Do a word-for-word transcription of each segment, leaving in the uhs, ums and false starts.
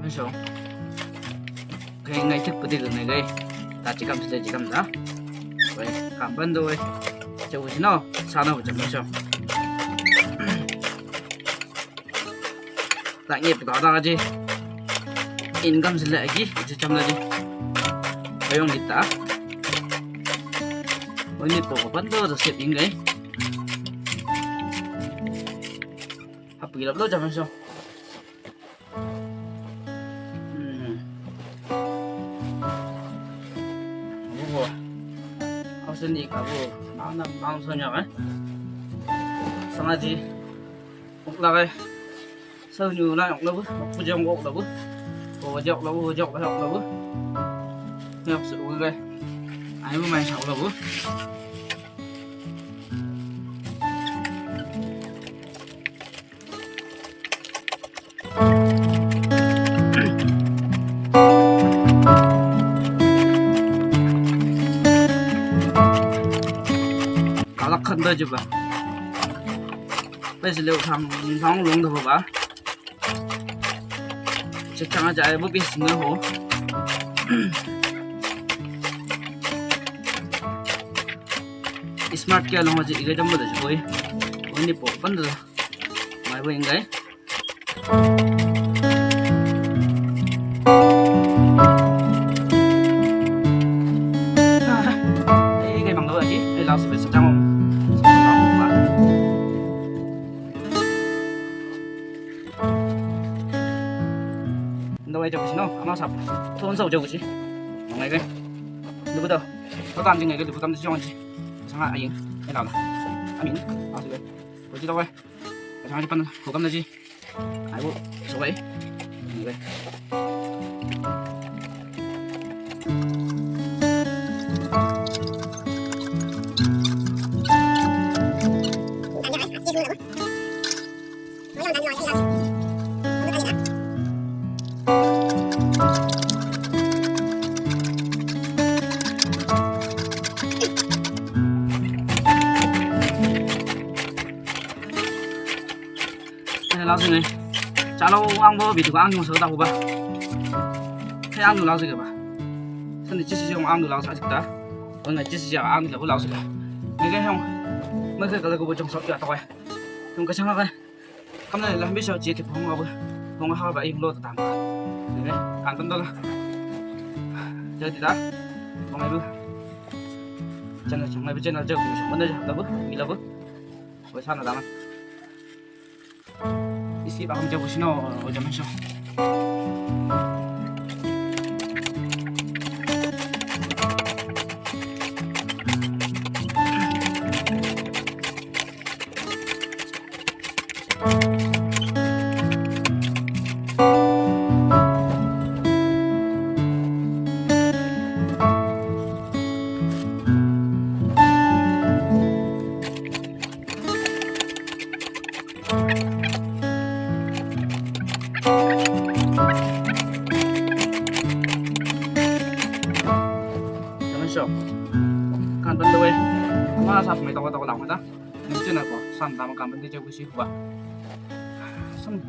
So, kai ngai tik pudi ngai kai. Ta chikam sile chikam da. Wai, kam ban do wai. Chau sino, sana cham so. Ta nge pudi da ji. Income sile agi, ji cham da ji. Ayong kita. Wai ni poko ban do da sep ingai. Hap gilap lo cham so. Hmm. Abu bo. Abu seni abu. Nang nang nang sonya kan. Sangaji. Uk lagai. Sanyu na uk labu. Pujang uk labu. Pujang labu. Pujang labu. Ngap su uk lagai. Ai bu mai sa uk labu. Kalak khanda jiba. Pes leu thang thang long da ba. Chechang aja ai bo bis na ho. Smart kya long aja igai dam da jiboi. Oni po pan da. Mai bo ingai. Ei, kai bang do aji. Ei, lau sibe sa jang. Ndo ai jago sino, ama sap. Ton sau jago si. Ngai kai. Dubu do. Kau tanjing ngai kai dubu tam si jong si. Sanga aing. Ei, lau na. Amin. Asu kai. Kau si tau kai. Sanga si pan. Kau kam na si. Ai bo, so wai. Ni wai. Lau sini. Chalo ang bo video ang mo sa ta ko ba. He ang lau sini ba. Sini chisi ang lau sa ta. Ang chisi ang lau sa ta. Ngai hong. Ngai kala ko bo jong sa ya ta ko. Hong ka sanga ka. Kam na la mi sa che ke phong ba. Phong ha ba im lo ta. Ngai kan tan da la. Jadi ta. Phong ai bu. Channel channel channel jauh. Mana jauh ta bu. Gila bu. Wai sana da man. Isi ba kam jago sino, o jaman so. Kan ban da wai. Ama sap mai tau tau lau da. Ni channel ko san da ma kan ban da jago si ba. San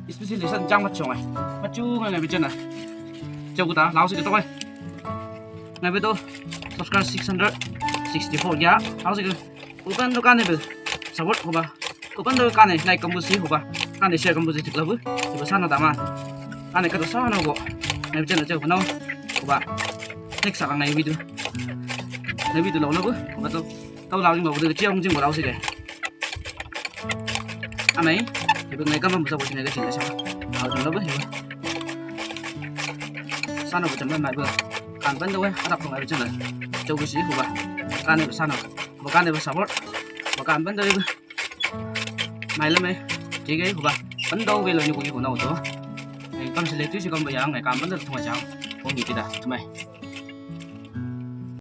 especially san jang ma chong ai. Ma chu ngai ngai channel. Jago da lau si da wai. Ngai be do subscribe six hundred sixty-four ya. Lau si da. Kopan do kane be support hoba. Kopan do kane like kambusi hoba. Kane share kambusi tik labu. Iba sana dama. Kane kata sana go. Ngai channel channel nau hoba. Next sarang ngai video. Ngai video lau labu. Hoba to. Tau lau jing ba bude chiang jing ba lau si ke. Anai. Iba ngai kambusi ngai ke sini sa. Au jing labu iba. Sana bu channel mai bu. Kan ban do wai. Ada pun ngai channel. Jauh si hoba. Kane sana. Ba kane ba support. Ba kan ban da ibu. Mai la mai. Jige hoba. Ban da wai la ni ko ko na to. Ai kam sele tu si kam ba yang ai kam ban da tu ma jang. Ko ni kita. Mai.